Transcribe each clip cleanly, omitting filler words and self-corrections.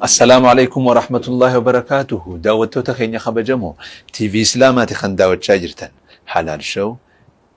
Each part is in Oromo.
Assalaamu Aleykum Warahmatullaahi Wabarakaatuhu Daawwattoota keenya kabajamoo TV Islaamaati kan daawwachaa jirtan Halaal Show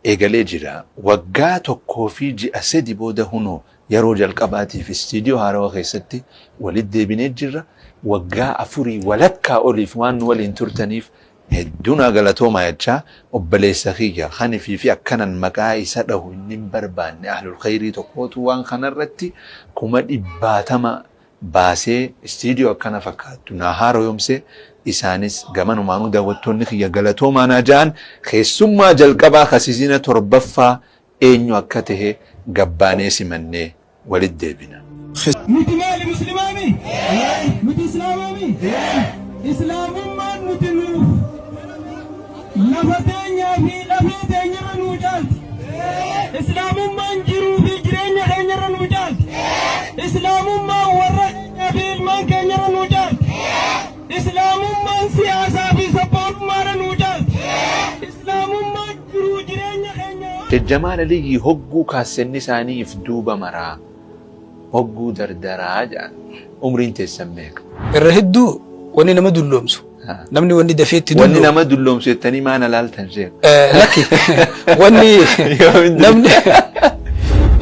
eegalee jira. Waggaa tokkoo fi ji'a sadi booda hunoo yeroo jalqabaatiif istiidiyoo haarawa keessatti walitti deebinee jirra. Waggaa afurii walakkaa oliif waan nu waliin turtaniif Hedduu naa galatoomaa jechaa obboleessa kiyya kan ifiifi akkanan maqaa isa dhahu inni hin barbaanne ahlul kheyrii tokkootu waan kanarratti 80,000 baasee istiidiyoo akkana fakkaattu naa haaroyomse isaanis gamanumaanuu daawwattoonni kiyya galatoomaa naa ja'an keessummaa jalqabaa ka sizina 7ffaa eenyu akka tahe gabbaanee simannee walit deebina. Nuti maali muslimaami? Nuti islaamaami? Islaamummaan nuti nuuf lafa teenyaa fi lafee teenyarra nuu caalti. Islaamummaan jiruu fi jireenya keenyarra nuu caalti. Islaamummaan warra keenyaa fi ilmaan keenyarra nuu caalti. Islaamummaan siyaasaa fi sabboonummaarra nuu caalti. Islaamummaan jiruu jireenya keenya. Sheikh Jamaal Aliyyii hogguu kaassenni isaanii if duuba maraa, hogguu dardaraa ja'an. Umriin teessan meeqa? Irra hedduu wanni nama dulloomsu namni wanni dafee itti Wanni dulloomu nama dulloomsu jettanii maa na laaltan Sheikh? Lakki wanni namni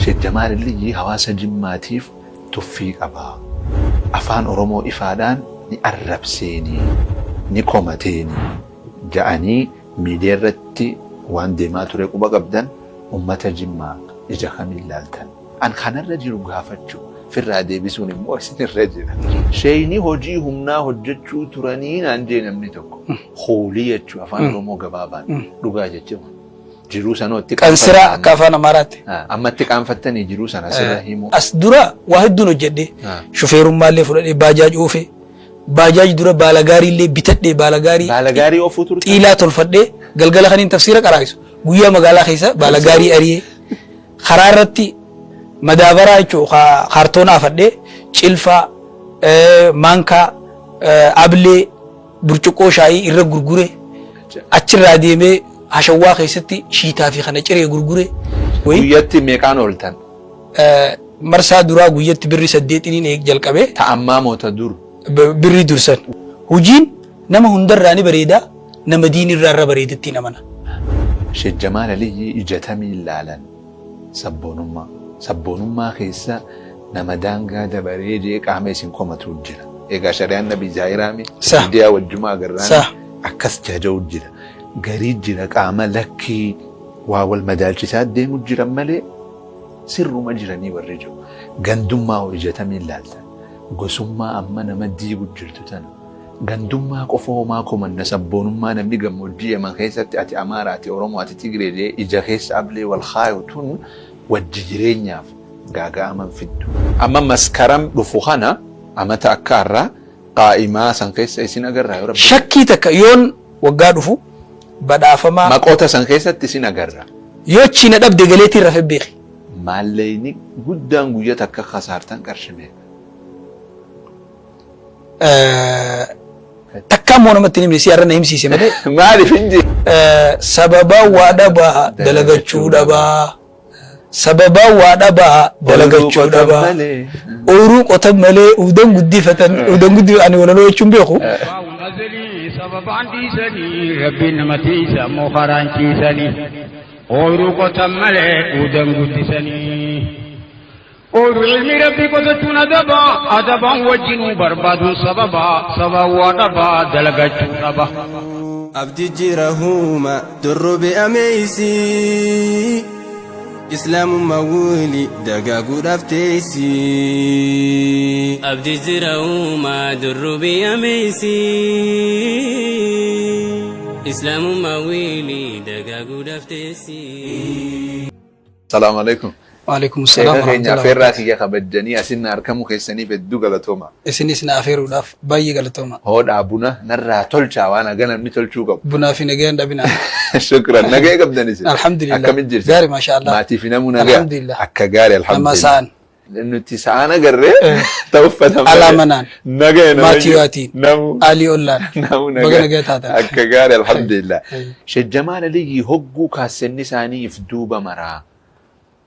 Sheikh Jamaal Aliyyii hawaasa Jimmaatiif tuffii qaba. Afaan Oromoo ifaadhaan ni arrabseeni, ni komateeni ja'anii Miidiya irratti waan deemaa ture quba qabdan ummata Jimmaa ija kamiin laaltan? An kanarra jiru gaafachu firraa deebisuun immoo isinirra jira. Sheeyni hojii humnaa hojjechuu turanii naan jee namni tokko. Kuulii jechuu afaan Oromoo gabaabaan dhugaa jechi kun. Jiruu sanoo itti Qansiraa akka afaan Amaaraatti. Amma itti qaanfattanii jiruu sana asirra himuu. As dura waa hedduun hojjedhe. Shufeerummaallee fudhadhee baajaaj oofe. Baajaaj dura baalagaarii illee bitadhee baalagaarii Baalagaarii oofuu turtan? xiilaa tolfadhee galgala kaniin tafsiira qaraa'isu guyyaa magaalaa keessa baalagaarii ari'ee karaa irratti madaabaraa jechuun kaartoona afadhee cilfaa maankaa ablee burcuqqoo shaayii irra gurgure achirraa deemee hashawwaa keessatti shiitaa fi kana ciree gurgure. Guyyatti meeqaan ooltan? Marsaa duraa guyyatti birri saddeetiniin eeg jalqabe. Ta ammaa moo ta dur? Birrii dursan. Hujiin nama hundarraa ni bareeda, nama diinirraa irra bareedattiin amana. Sheek Jamaal Aliyyii ija tamiin laalan? Sabboonummaa. Sabboonummaa keessa nama daangaa dabaree je'ee qaama isin komatuu jira. Egaa shari'aan Nabii zaahiraami, miidiyaa wajjuma agarraami, akkas jaja'u jira. Garii jira qaama lakkii waa wal madaalchisaa deemu jiran malee Sirruma jiranii warri jiru. Gandummaa hoo ija tamiin laalta? Gosummaa amma nama diigu jirtu tana. Gandummaa qofa homaa komanna sabboonummaa namni gammoojjii Yaman keessatti ati Amaara ati Oromoo ati Tigree jedhee ija keessa ablee wal kaayu tun wajji jireenyaaf gaaga'ama hin fiddu. Amma Maskaram dhufu kana amata akka har'aa qaa'imaa san keessa isin agarraa yoo Rabbi jedhe. Shakkii takka yoon waggaa dhufu badhaafamaa. Maqoota san keessatti isin agarra. Yoo achii na dhabde galeetiin rafe beeki. Maalleyni guddaan guyya takka kasaartan qarshi meeqa? Takkaa immoo namatti hin himne si har'a na himsiise malee. Maaliif hin jee? Sababa waa dhabaa dalagachuu dhabaa. Sababaa waa dhabaa dalagachuu dhabaa. Ooyiruu qotan malee uudan guddifatan uudan guddifatan ani walaloo jechuun beeku. Baa'uun azalii sababaan dhiisanii rabbiin nama tiisa ammoo karaan ciisanii ooyruu qotan malee uudan guddisanii. Ooyruu ilmi rabbii qotachuun adaba adabaan wajjinuu barbaaduun sababa sababaan waa dhabaa dalagachuu dhaba. Abdi jira huuma dorrobe ameeysi Islaamummaa wuli dagaaguudhaaf teeysi. Abdi jira huuma dorrobe ameeysi Islaamummaa wuli dagaaguudhaaf teessi. Salaamu alaikum. Waalaikum salaam Sheeka keenya warahmatullahi afeerraa wabarakatuh. kiyya kabajjanii asin na arkamuu keessaniif hedduu galatooma. Isinis na afeeruudhaaf baay'ee galatooma. Hoodhaa buna narraa tolchaa waan haga namni tolchuu qabu. Bunaa fi nagayaan dhabinaa. Shukran. Nagaya qabdan isin. Alhamdulillah. Akkamitti jirtan? Gaari maasha Allah. Maatii fi namuu nagaya. Alhamdulillah. Akka gaari Nama alhamdulillah. sa'an. Nuti sa'aan agarree ta uffatan Alaa malee. manaan. Nagaya nama Maatii jiru. waatiin. Namuu. Aalii ollaan. Namuu Baga nagaya. nagaya taatan. Akka gaari alhamdulillah. Sheekh Jamaal Aliyyii hogguu kaassenni isaanii if duuba maraa.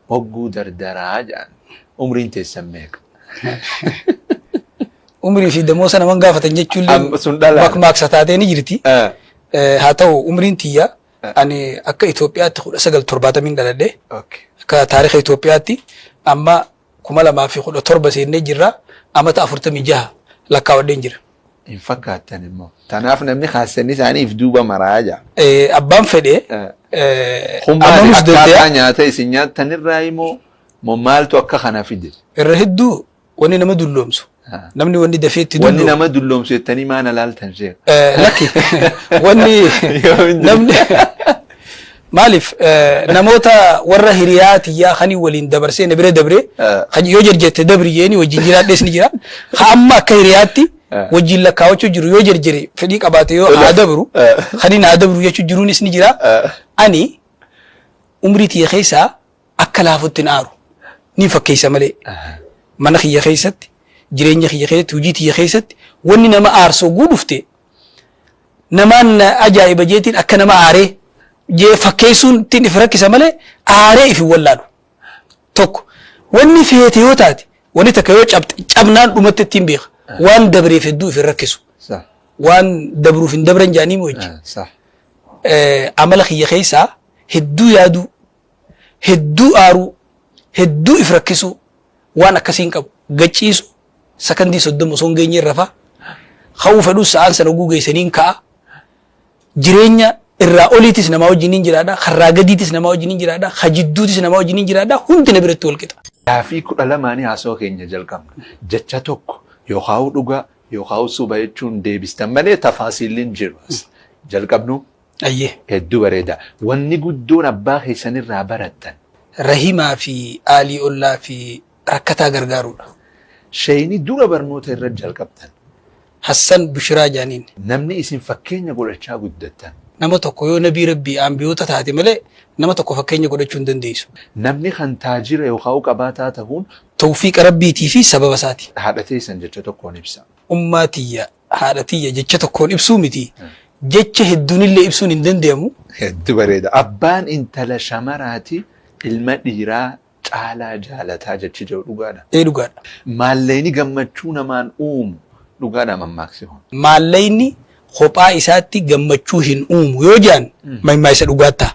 Hogguu dardaraa jedhan. Umriin teessan meeqa? Umrii fi damoosa naman gaafatan jechuullee Amma sun dhala. makmaaksa taatee ni jirti. Haa ta'u, umriin tiyya ani akka Itoophiyaatti 1970 dhaladhe. Akka taarika Itoophiyaatti amma 2017 seennee jirra. Amata 46 lakkaawwadheen jira. Hin fakkaattan immoo. Tanaaf namni kaassanni isaanii if duuba maraa jaa. Abbaan fedhe Kun maali? amanuus Akkaataa danda'a. nyaata isin nyaattanirraa immoo moo maaltu akka kana fide? Irra hedduu wanni nama dulloomsu. Namni wanni dafee itti Wanni dulloomu. nama dulloomsu jettanii maana laaltan sheekh? Lakki, wanni Yoo hin namni maaliif namoota warra hiriyaa tiyyaa kanii waliin dabarsee na bira dabree kan yoo jerjette dabri jeeni wajjin jiraadhees ni jira. Ka amma akka hiriyaatti wajjin lakkaawachuu jiru yoo jerjere fedhii qabaate yoo haa dabru kaniin haa dabru jechuu jiruunis ni jira. Ani umrii tiyya keessaa akka laafutti hin aaru. Ni fakkeessa malee. Mana kiyya keessatti, jireenya kiyya keessatti, hojii tiyya keessatti wanni nama aarsu oguu dhufte namaan ajaa'iba jeetiin akka nama aaree jee fakkeessuun ittiin if rakkisa malee aaree if hin wallaalu. Tokko wanni feete yoo taate, wanni takka yoo cabxe cabnaan dhumatti ittiin beeka. Waan dabreef hedduu if hin rakkisu. Waan dabruuf hin dabran jedhanii moo jechuudha. Amala kiyya keessaa hedduu yaaduu, hedduu aaruu, hedduu if rakkisuu waan akkasii hin qabu. Gachiisu sakandii 30 osoo hin geenye rafa. Ka'uu fedhus sa'aan sana oguu geessaniin ka'a. Jireenya irraa oliitis namaa wajjin hin jiraadha. Karraa gadiitis namaa wajjin hin jiraadha. Ka jidduutis namaa wajjin hin jiraadha. Hundi na biratti wal qixa. Gaafii 12nii haasawaa keenya jalqabna. Jecha tokko yookaan dhugaa yookaan soba jechuun deebistan malee tafaasiilli hin jiru. Jalqabnu. Ayyee. Hedduu bareeda. Wanni guddoon abbaa keessanirraa barattan. Rahimaa fi aalii ollaa fi rakkataa gargaaruudha. Sheeyni dura barnoota irra jalqabdan. Hassan Bushiraa jaaniin. Namni isin fakkeenya godhachaa guddattan. Nama tokko yoo nabii Rabbii aanbiyoota taate malee nama tokko fakkeenya godhachuu hin dandeessu. Namni kan taajira yookaan qabaataa ta'uun. Tawfiiqa Rabbiitii fi sababa isaati. Haadha teessan jecha tokkoon ibsa. Ummaa tiyya, haadha tiyya jecha tokkoon ibsuu miti. Jecha hedduunillee ibsuun hin danda'amu. Hedduu bareeda. Abbaan intala shamaraati ilma dhiiraa caalaa jaalataa jechi jedhu dhugaadha. Ee, dhugaadha. Maallayni gammachuu namaan uumu dhugaadha mammaaksi kun. Maallayni kophaa isaatti gammachuu hin uumu yoo jedhan mammaaksa dhugaa ta'a.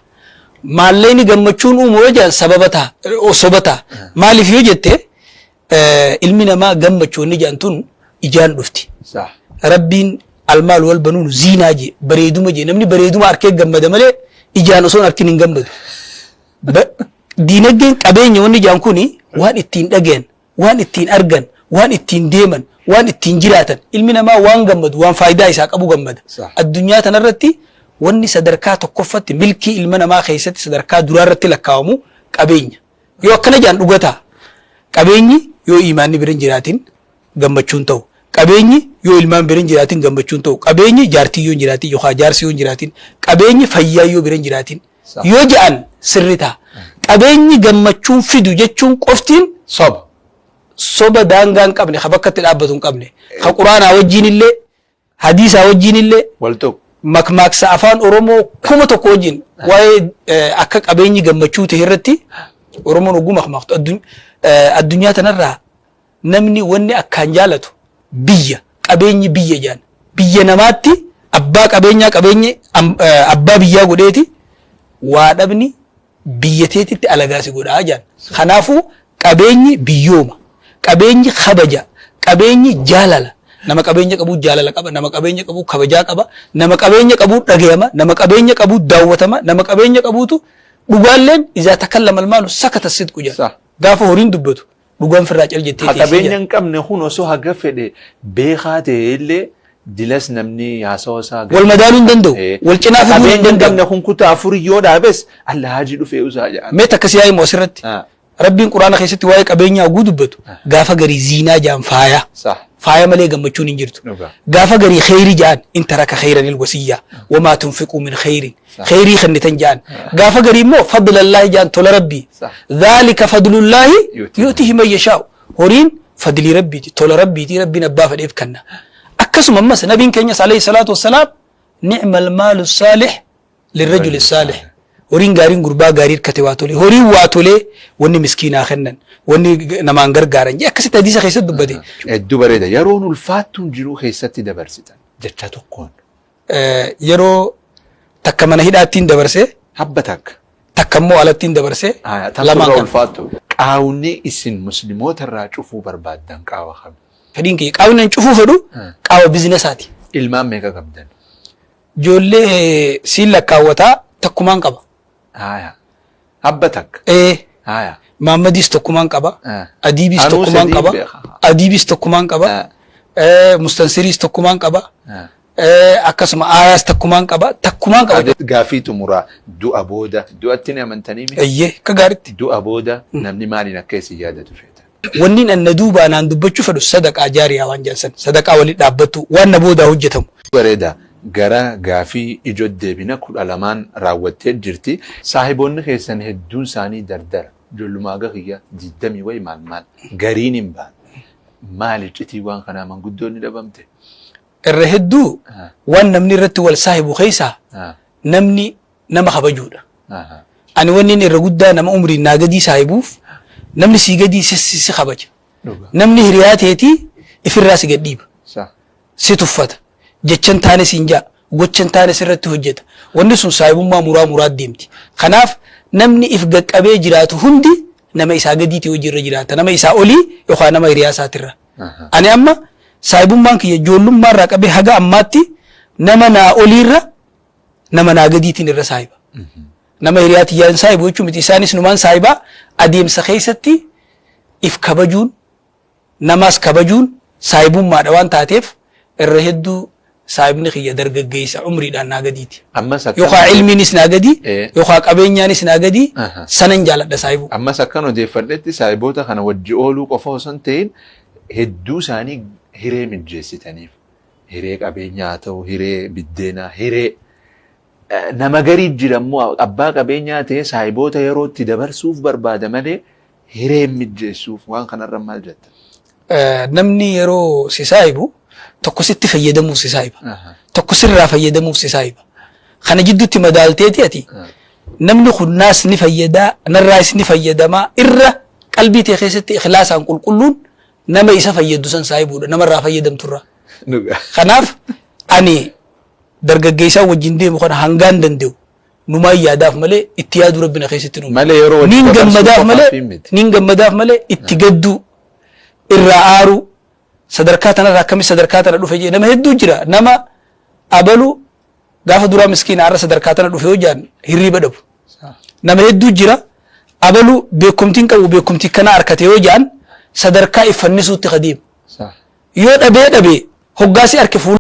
Maallayni gammachuun uumu yoo jedhan sababa ta'a, soba ta'a. Maaliif yoo jette, ilmi namaa gammachuu inni jedhan tun ijaan dhufti. Rabbiin المال والبنون زينة je, bareeduma je. Namni bareeduma arkee gammada malee ijaan osoo hin arkin hin gammadu. Diinagdeen qabeenya wanni jedhan kuni waan ittiin dhagayan, waan ittiin argan, waan ittiin deeman, waan ittiin jiraatan. Ilmi namaa waan gammadu waan faayidaa isaa qabu gammada. Addunyaa tanarratti wanni sadarkaa tokkoffatti milkii ilma namaa keessatti sadarkaa duraarratti lakkaawamu qabeenya. Yoo akkana jedhan dhuga ta'a. Qabeenyi yoo imaanni bira hin jiraatin gammachuun ta'u. Qabeenyi yoo ilmaan bira hin jiraatin gammachuun ta'u. Qabeenyi jaartii yoo hin jiraatin yookaan jaarsi yoo hin jiraatin. Qabeenyi fayyaa yoo bira hin jiraatin. Yoo jedhan sirri ta'a. Qabeenyi gammachuun fidu jechuun qoftiin Soba. Soba daangaa hin qabne, ka bakka itti dhaabbatu hin qabne. Ka quraanaa wajjin illee, hadiisaa wajjin illee, Wal tuqu. Makmaaksa afaan Oromoo 1000 wajjin waa'ee akka qabeenyi gammachuu ta'e irratti Oromoon oguu makmaaktu addunyaa tanarraa namni wanni akkaan jaalatu biyya, qabeenyi biyya jedhan. Biyya namaatti abbaa qabeenyaa qabeenyi abbaa biyyaa godheeti waa dhabni biyya teetitti alagaa si godhaa jedhan. Kanaafuu qabeenyi biyyooma. Qabeenyi kabaja. Qabeenyi jaalala. Nama qabeenya qabu jaalala qaba. Nama qabeenya qabu kabajaa qaba. Nama qabeenya qabu dhagayama. Nama qabeenya qabu daawwatama. Nama qabeenya qabuutu dhugaalleen إذا تكلم المال سكت الصدق jedha. Gaafa horiin dubbatu dhugaan firraa cal jettee Ha teessii qabeenya jedha. hin qabne kun osoo haga fedhe beekaa ta'e illee dilas namni haasawa isaa Wal madaaluu hin danda'u. Wal cinaa fiduu hin Qabeenya hin danda'u. qabne kun kutaa afurii yoo dhaabes alla haji dhufee usaa jedhan. Mee takka si haa himu asirratti. Rabbiin quraana keessatti waa'ee qabeenyaa oguu dubbatu gaafa garii ziinaa jaan, faaya. Faaya malee gammachuun hin jirtu. Gaafa garii kheyri jaan, إن ترك خيرا الوصية وما تنفقوا من خير, kheyrii kennitan jaan. Gaafa garii immoo فضل الله jaan, tola Rabbii. ذلك فضل الله يؤتيه من يشاء. Horiin fadlii Rabbiiti, tola Rabbiiti, Rabbiin abbaa fedheef kenna. Akkasuma ammas nabiin keenyas عليه الصلاة والسلام نعم المال الصالح للرجل الصالح. Horiin gaariin gurbaa gaarii hirkate waa tolee. Horiin waa tolee wanni miskiinaa kennan, wanni namaan gargaaran jee akkasitti hadiisa keessatti dubbate. Hedduu bareeda. Yeroon ulfaattuun jiruu keessatti dabarsitan jecha tokkoon. Yeroo takka mana hidhaattiin dabarse. Habba takka. Takka immoo alattiin dabarse. Lamaan kana. Ulfaattu. Qaawni isin muslimoota irraa cufuu barbaaddan qaawa kami? Fedhiin kiyya qaawni an cufuu fedhu qaawa bizinesaati. Ilmaan meeqa qabdan? Ijoollee siin lakkaawwataa takkumaan qaba. Haya. Abba takka. Ee. Haya. Maammadis tokkumaan qaba. Ah. Adiibis Anuu tokkumaan sadiin qaba. beeka. Adiibis tokkumaan qaba. Ah. Mustansiriis tokkumaan qaba. Ah. Akkasuma aayaas takkumaan qaba. Takkumaan qaba. Gaafii xumuraa du'a booda du'atti ni amantanii mi? Eeyyee akka gaaritti. Du'a booda namni maaliin akka isin yaadatu feetan? Wanni an na duubaa naan dubbachuu fedhu sadaqaa jaariyaa waan jedhan san sadaqaa wali dhaabbattu waan na boodaa hojjetamu. Bareeda. Gara gaafii ijootti deebina 12n raawwattee jirti. Saahiboonni keessan hedduun isaanii dardara. Ijoolluma haga kiyya 20 wayi maal maal. Gariin hin baane. Maali iccitiin waan kanaa manguddoon ni dhabamte? Irra hedduu waan namni irratti wal saahibu keessaa namni nama kabajuudha. Ani wanni inni irra guddaa nama umriin naa gadii saahibuuf namni sii gadii si, si, si kabaja. Namni hiriyaa teetii ifirraa si gad dhiiba. Si tuffata. Jecha hin taane siin ja'a. Gocha hin taane sirratti hojjeta. Wanni sun saahibummaa muraa muraa deemti. Kanaaf namni if gaqqabee jiraatu hundi nama isaa gadiitii hojii irra jiraata. Nama isaa olii yookaan nama hiriyaa isaatirra. Ani amma saahibummaan kiyya ijoollummaa irraa qabee haga ammaatti nama naa oliirra nama naa gadiitiin irra saahiba. Nama hiriyaa tiyyaa hin saahibu jechuun miti isaanis numaan saahibaa adeemsa keessatti if kabajuun namaas kabajuun saahibummaadha waan taateef irra hedduu saahibni kiyya dargaggeessa umriidhaan naa gadiiti. Ammas akkan Yookaan ilmiinis naa gadi yookaan qabeenyaanis naa gadi sanan jaaladha saahibuu. Ammas akkan odeeffadhetti saahiboota kana wajji ooluu qofa osoo hin ta'in hedduu isaanii hiree mijjeessitaniif. Hiree qabeenyaa haa ta'u, hiree biddeenaa, hiree nama garii jira immoo abbaa qabeenyaa ta'ee saahiboota yeroo itti dabarsuuf barbaada malee hiree hin mijjeessuuf waan kanarra maal jetta? Namni yeroo si saahibu tokko sitti fayyadamuuf si saahiba. Tokko sirraa fayyadamuuf si saahiba. Kana jidduutti madaalteeti ati namni kun naas ni fayyadaa narraas ni fayyadamaa irra qalbii tee keessatti ikhlaasaan qulqulluun nama isa fayyaddu san saahibuudha namarraa fayyadamturraa. Dhugaa. Kanaaf ani dargaggeessaa wajjin deemu kana hangaan danda'u numaan yaadaaf malee itti yaaduu rabbi na keessatti nu Malee yeroo wajjin nin dabarsuu gammadaaf qofaaf malee hin miti. nin gammadaaf malee itti gadduu irraa aaruu sadarkaa tanarraa akkamitti sadarkaa tana dhufe jee nama hedduu jira nama abalu gaafa duraa miskiina har'a sadarkaa tana dhufe yoo jaan hirriiba dhabu Nama hedduu jira abalu beekumtiin qabu beekumtii kana arkate yoo jaan sadarkaa if fannisuutti ka deemu. Yoo dhabee dhabee hoggaa si arke fuula.